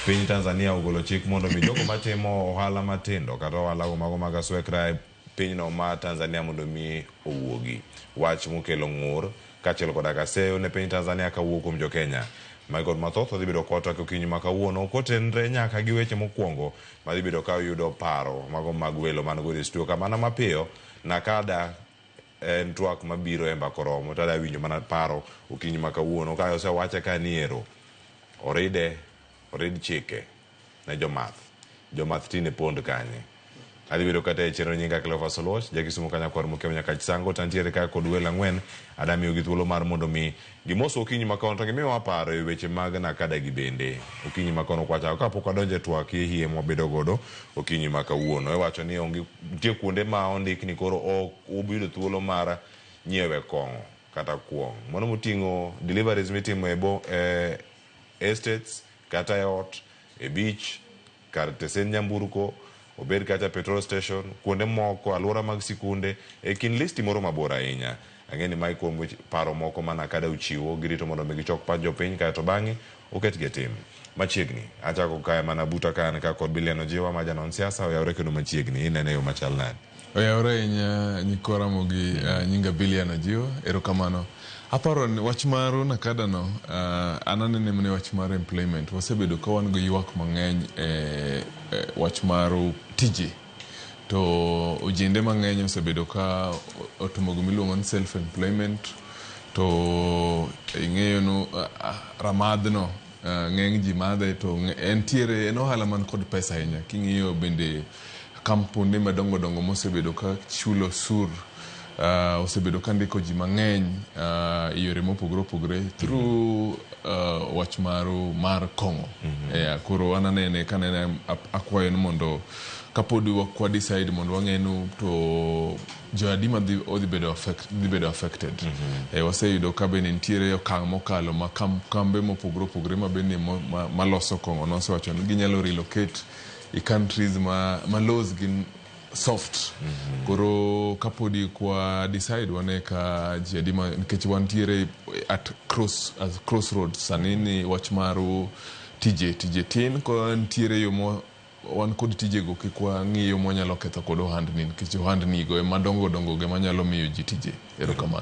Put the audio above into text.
Piny Tanzania ogolo chik mondo mi jogo matimo ohala matindo kata ohala go mago mag aswekra e pinyno ma Tanzania mondo mi owuogi. Wach mokelo ng'ur kaachiel koda kaseyo ne piny Tanzania kawuok kuom jo Kenya. Magi kod mathoth wadhi bedo kwatwak okinyi ma kawuono kotenre nyaka gi weche mokwongo madhi bedo ka yudo paro mago mag welo man godo e studio ka mana mapiyo NACADA en twak mabiro e mbaka oromo to adwa winjo mana paro okinyi ma kawuono ka osewache ka ni ero oride orid chike ne jomath jomath tinde pond kanye adhi bedo kata e chenro nyinga Cleophas Oluoch jakisumo kanyakwar Mokeo Nyakach Sango to antiere ka kod welo ang'wen ada miyogi thuolo mar mondo mi gimos okinyi ma kawuono to gimiwa paro e weche mag NACADA gi bende okinyi ma kawuono kwachako kapok wadonjo e twak hie mwabedo godo okinyi ma kawuono iwacho ni onge nitie kuonde ma ondik ni koro ok ubiyudo thuolo mar nyiewe kong'o kata kuong' mano moting'o deliveries mitimo e, bo, e estates kata e ot e beach kar tesen nyamburko obed kata petrol station kuonde moko alwora mag sikunde e kind listi moro mabor ahinya ang'e ni mae kuom weche paro moko ma NACADA ochiwo girito mondo mi gichok pach jopiny kaeto bang'e oketgi e tim machiegni achako kae mana buta ka an ka kod Bilian Ojiwa ma janon siasa oyawre kendo machiegni inene e yo machal nade Oyawre ahinya nyikwa Ramogi, nyinga Bilian Ojiwa, erokamano. Aparo ni wach mar NACADA no, an anene mana wach mar employment. Wasebedo ka wan gi ywak mang'eny e wach mar tije. To ojende mang'eny osebedo ka otimo gima iluongo ni self employment. To ing'eyo no ramadh no ng'eny ji madhe to entiere en ohala man kod pesa ahinya. King'iyo bende kampunde madongo dongo mosebedo ka chulo osur osebedo ka ndiko ji mang'eny e yore mopogore opogore through wach mar kong'o. Yeah, koro an anene kanene akwayo ni mondo kapod ok wa decide mondo wang'e ni to jo adi madhi odhi bedo affect, dhi bedo affected. Waseyudo ka bende nitiere okang' mokalo ma kambe mopogore opogore ma bende maloso kong'o nosewacho ni ginyalo relocate i countries ma laws gin soft. Koro kapodi kwa decide wane ka ji adi ma nikech wantiere at crossroads sani ni wach mar tije tin ko nitiere yo mo wan kod tijego kik wang'i yo mwanyalo ketho kod ohandni nikech ohandni go ema dongo dongo go ema nyalo miyo ji tije. Erokamano.